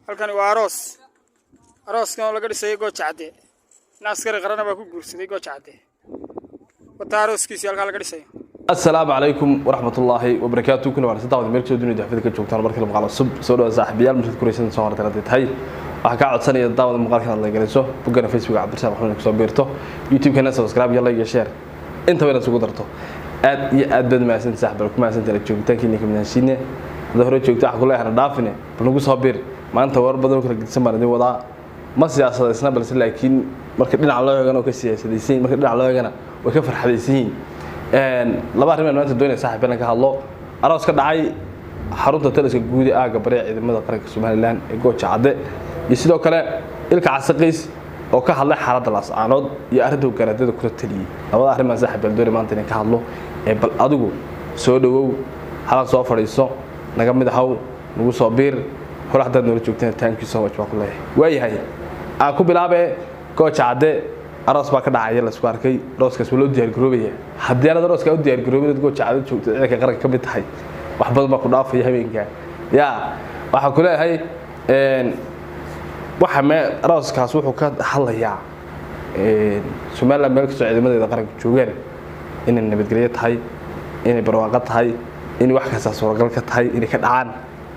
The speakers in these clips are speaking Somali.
Halkani waa aroos, arooskan oo laga dhisayay Gooja Cadde. Nin askari qarana baa ku guursaday Gooja Cadde. Wata arooskiisii halkaa laga dhisayo. Asalaamu calaykum waraxmatullaahi wabarakaatu. Kuna waan saddex meel soo dunida xafida ka joogtaan. Markale muuqaal cusub soo dhawaad, saaxiibayaal. Markaad kuraysan soo hortay hadday tahay, waxaan kaa codsanaya daawada muuqaalkan aad la galayso boggana Facebook Cabdirasaaq Maxamed, kusoo biirto YouTube-kana, subscribe iyo like iyo share intaba inaad isugu darto. Aad iyo aad baad mahadsan, saaxiib. Bal ku mahadsantahay joogitaankiina ka midahashiine. Hadda hore joogto waxaan ku leeyahay dhaafine, bal nagu soo biir. Maanta warar badan oo kala gedisan baan idin wadaa. Ma siyaasadaysna, balse laakiin marka dhinaca loo eegana oo ka siyaasadaysan yihin, marka dhinaca loo eegana way ka farxadaysan yihiin. Laba arrin baan maanta doonaya, saaxiib, inaan ka hadlo: aroos ka dhacay xarunta taliska guud ee aagga bari ee ciidamada qaranka Somaliland ee Gooja Cadde, iyo sidoo kale Ilka Casaqiis oo ka hadlay xaaladda Laascaanood iyo arrinta garaadada kula taliyey. Labada arrin baan, saaxiib, bal doonaya maanta inaan ka hadlo. Ee bal adigu soo dhawow, halan soo fadhiiso, naga mid ahaw, nagu soo biir. Hore haddaad noola joogteen, thank you so much baan ku leeyahay. Waayahay, aan ku bilaabe Gooja Cadde. Aroos baa ka dhacaya laisku arkay. Arooskaas waa loo diyaargaroobaya. Haddii aanad arooska u diyaargaroobin, ad Gooja Cadde joogto, ciidanka qaranka ka mid tahay, wax badan baa ku dhaafaya habeenka. Ya waxaan ku leeyahay, waxa mee arooskaas wuxuu ka hadlayaa Somaliland meel kastoo ciidamadeeda qaranka joogaan inay nabadgelyo tahay, inay barwaaqo tahay, in wax kastaa suuragal ka tahay inay ka dhacaan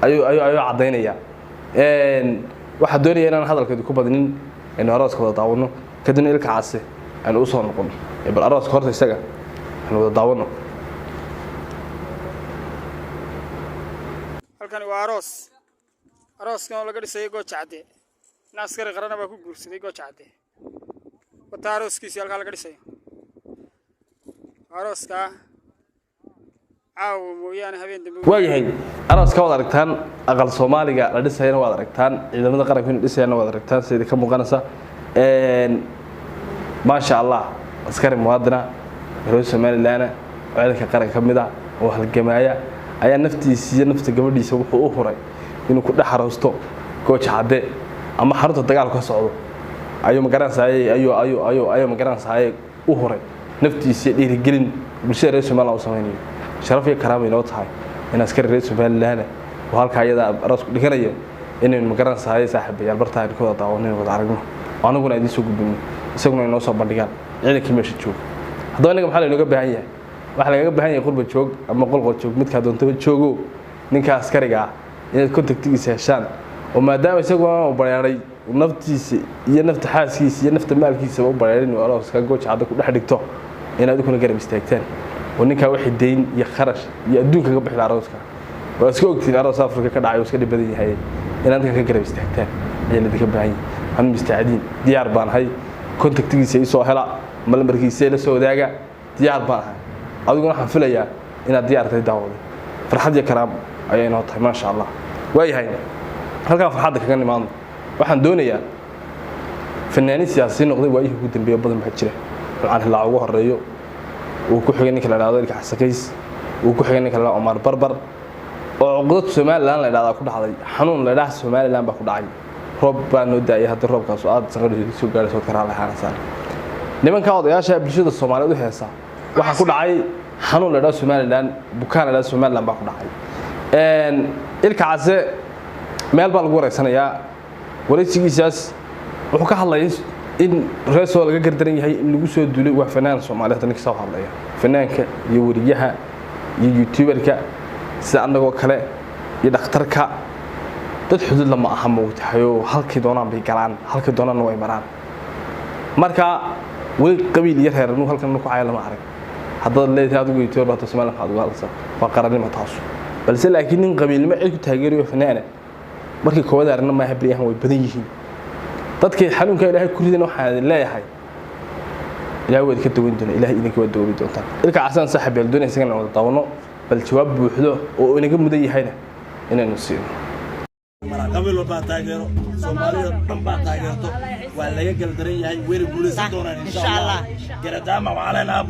ayuu caddaynaya. Waxaa doonaya inaan hadalkeedu ku badnin, aynu arooska wada daawano, kadibna Ilka Case aynu usoo noqono. Bal arooska horta isaga aynu wada daawano. Halkani waa aroos, arooskan oo laga dhisayay Gooja Cadde. Nin askari qarana baa ku guursaday Gooja Cadde. Wata arooskiisii halkaa laga dhisayo. Arooskaa caawa mooyaane habeen dambe. Waayahay, arooska waad aragtaan, aqal Soomaaliga la dhisayana waad aragtaan, ciidamada qaranku inay dhisayana waad aragtaan sida ka muuqanaysa. Maasha Allah, askari muwaadina reer Somaliland oo ciidanka qaranka ka mid ah oo halgamaaya ayaa naftiisa iyo nafta gabadhiisa wuxuu u huray inuu ku dhex aroosto Gooja Cadde ama xarunta dagaalku ka socdo. Ayuu magaranaysaayey ayuu magaranaysaayey u huray naftiisa iyo dhiirigelin bulshada reer Somaliland u samaynayo. Sharaf iyo karaama inoo tahay in askari reer Somaliland oo halkaa iyada aroos ku dhiganayo inaynu magaranaysaayey, saaxiibayaal, bartaa aynu ka wada daawano, inaynu wada aragno, anaguna idiin soo gudbino, isaguna inoo soo bandhigaan ciidankii meesha jooga. Haddaba innaga maxaa laynooga baahan yahay? Waxaa lagaga baahan yahay qurba joog ama qolqol joog, midkaa doontaba joogo, ninka askariga ah inaad contactigiisa heshaan, oo maadaama isaguna uu bareeray naftiisa iyo nafta xaaskiisa iyo nafta maalkiisaba u bareeray inuu arooska Gooja Cadde ku dhex dhigto, inaad idinkuna garab istaagtaan oo ninkaa wixii dayn iyo kharash iyo adduunka ka bixila arooska, waa iska ogtiin aroos Afrika ka dhacay oo iska dhib badan yahay, inaad ninka ka garab istaagtaan ayaa laidinka baahan yahay. Waxaan mustacdiin diyaar baan ahay, contactigiisa isoo hela, lambarkiisa ila soo wadaaga, diyaar baan ahay. Adiguna waxaan filayaa inaad diyaar tahay, daawada. Farxad iyo karaam ayay inoo tahay, maasha Allah. Waayahay, halkaan farxadda kaga nimaadno. Waxaan doonayaa fanaaniin siyaasiyiin noqday waayihii ugu dambeeya badan baa jira. Nimcaan Hilaac ugu horeeyo, uu ku xigay ninka la dhahdo Ilka Xasakays, uu ku xigay ninka la dhahdo Omar Barbar, oo cuqdad Somaliland la dhahdaa ku dhacday, xanuun la dhaha Somaliland baa ku dhacay. Roob baa noo daayay, hadda roobkaas aad sanqadhiisa soo gaadhay soo karaa lahaanasaan. Nimanka odayaasha bulshada Soomaaliyeed u heesa waxaa ku dhacay xanuun la dhaha Somaliland, bukaan la dhaha Somaliland baa ku dhacay. Ilka Case meel baa lagu wareegsanayaa. Wareysigiisaas wuxuu ka hadlaya in reesoo laga gardaran yahay, in lagu soo duulay. Waa fanaan Soomaaliyeed ninka soo hadlaya, fanaanka iyo weriyaha iyo youtuberka sida annagoo kale iyo dhakhtarka, dad xuduud lama aha, moogtahayo halkii doonaan bay galaan, halkii doonaanna way maraan. Marka weli qabiil iyo reer halkan ku caya lama arag. Haddaad leedahay adigu youtuber baata, Somaliland maxaad uga hadlaysaa? Waa qarannimo taasu. Balse laakiin nin qabiilnimo cid ku taageerayo fanaana markii koowaad aragna maaha, beryahan way badan yihiin. Dadkii xanuunka Ilaahay ku ridan, waxaan idin leeyahay Ilaahay waa idinka daweyn doona, Ilaahay idinka waa dawoobi doontaan. Ilka Casaan, saaxiib yaal, doonaya isagana wada daawano, bal jawaab buuxdo oo inaga mudan yahayna inaynu siino. Qabiil walbaa taageero, Soomaalida dhan baa taageerto. Waa laga galdaran yahay, wayna guulaysan doonaan insha Allah. Garadaama waxaa leenahay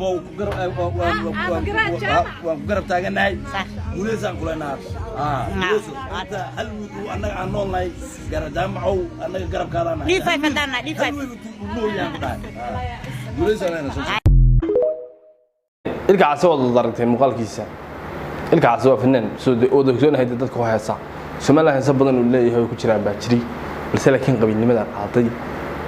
waan ku garab taagannahay, guulaysaan ku leenahay hadda. Inta hal wiil uu annaga aan noolnahay, Garadaamacow, annaga garabkaadaan nahay. Hal wiil intuu nool yahan ku dhahay, guulaysaan leenahay. Ilka Case waad wada aragteen muuqaalkiisa. Ilka Case waa fanaan soo wada ogsoonahay dadka ku heesa. Somaliland heesa badan uu leeyahay oo ku jiraan baa jiray, balse laakiin qabiilnimada qaaday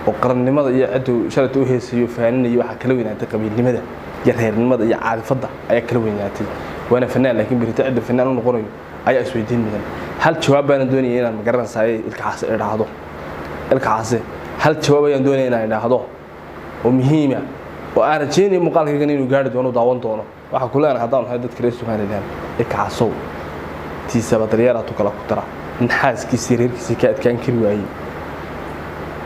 oo qarannimada iyo cidduu shalayta u heesayo faaninayo waxaa kala weynaatay qabiilnimada iyo reernimada iyo caadifadda ayaa kala weynaatay. Waana fanaan, laakiin berito cidda fanaan u noqonayo ayaa isweydiin mudan. Hal jawaab baana doonaya inaan magaranaysaay Ilka Case idhaahdo. Ilka Case hal jawaab ayaan doonaya inaan idhaahdo oo muhiima oo aan rajaynayo muuqaalkaygan inuu gaari doono, daawan doono. Waxaa ku leenahay haddaan nahay dadka reer Somaliland, Ilka Casow, tiisaba daryeeraatu kala ku dara. Nin xaaskiisii reerkiisii ka adkaan kari waayey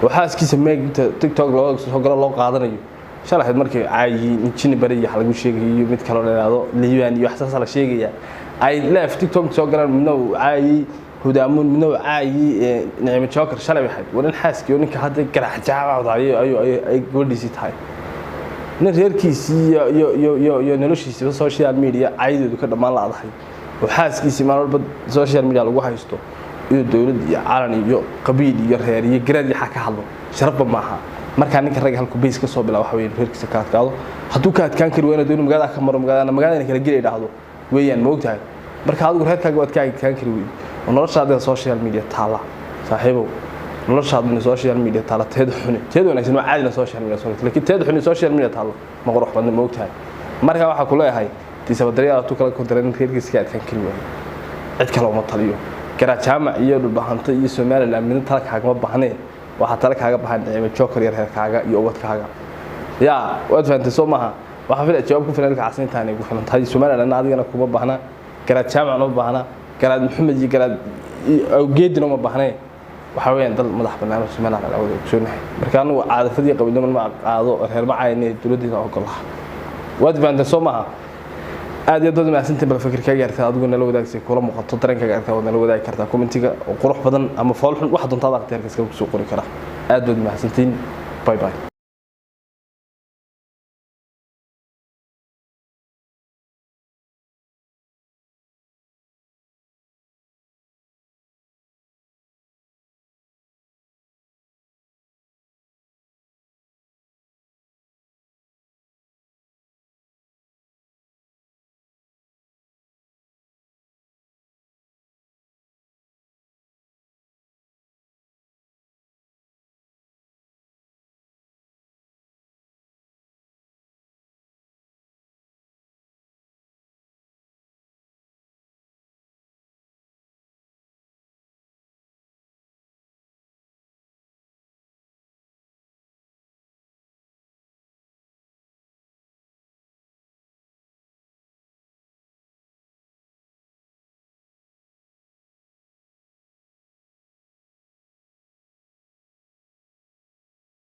oo xaaskiisa meeg inta TikTok loo soo galo loo qaadanayo shalay ahayd markii caayihiin injini bari iyo wax lagu sheegayo iyo mid kaloo la yidhaahdo Liibaan iyo wax saasa la sheegaya, ay live TikTok soo galaan, midna uu caayey Hudaamuun, midna uu caayey Nicmo Joker shalay waxayd. War nin xaaskii oo ninka hadda garaxjaacdayo ayuu ay gabadhiisii tahay, nin reerkiisii iyo noloshiisiiba social media caydoodu ka dhammaan la'dahay oo xaaskiisii maalin walba social media lagu haysto iyo dowlad iyo calan iyo qabiil iyo reer iyo garaad iyo xaa ka hadlo, sharafba maaha. Markaa ninka ragga halku bays ka soo bilaa waxa weeye reerkiisa ka adkaado. Hadduu ka adkaan kari wayna dowlad magaalada ka maro, magaalada magaalada kala geli idhaahdo weeyaan, ma ogtahay? Marka adigu reerkaaga waad ka adkaan kari weyn oo noloshaadina social media taalla, saaxiibow, noloshaadina social media taalla. Teeda xuni, teeda wanaagsan waa caadina social media soo, laakiin teeda xuni social media taalla ma qurux badna, ma ogtahay? Marka waxaa ku leeyahay tiisaba daryaal tu kala ku daran reerkiisa ka adkaan kari waayo, cid kale uma taliyo. Garaad Jaamac iyo Dhulbahante iyo Somaliland midna tala kaagama baahneen. Waxaa tala kaaga baxan Nicmo Joker iyo reerkaaga iyo ubadkaaga. Yaa waad fahantay soo maaha? Waxaa fila jawaab ku filan Ilka Casintaan ay ku filan tahay. Somaliland adigana kuma baahna, Garaad Jaamacna uma baahna, Garaad Maxamed iyo Garaad Awgeedina uma baahnee. Waxaa weeyaan dal madax bannaan oo Somaliland aan wada ogsoonahay. Marka anigu caadafadii qabiilnimo ma qaado, reer ma caayne, dowladdeeda ogolaha. Waad fahantay soo maaha? Aad iyo aad mahadsantiin. Bal fikirkaaga aragtaa adigu nala wadaagsay, kula muuqato dareenkaaga aragtaa waad nala wadaagi kartaa commentiga oo qurux badan ama fool xun, wax doontaada akhtiyaarka iskaga kusoo qori karaa. Aad baad mahadsantiin. Bye bye.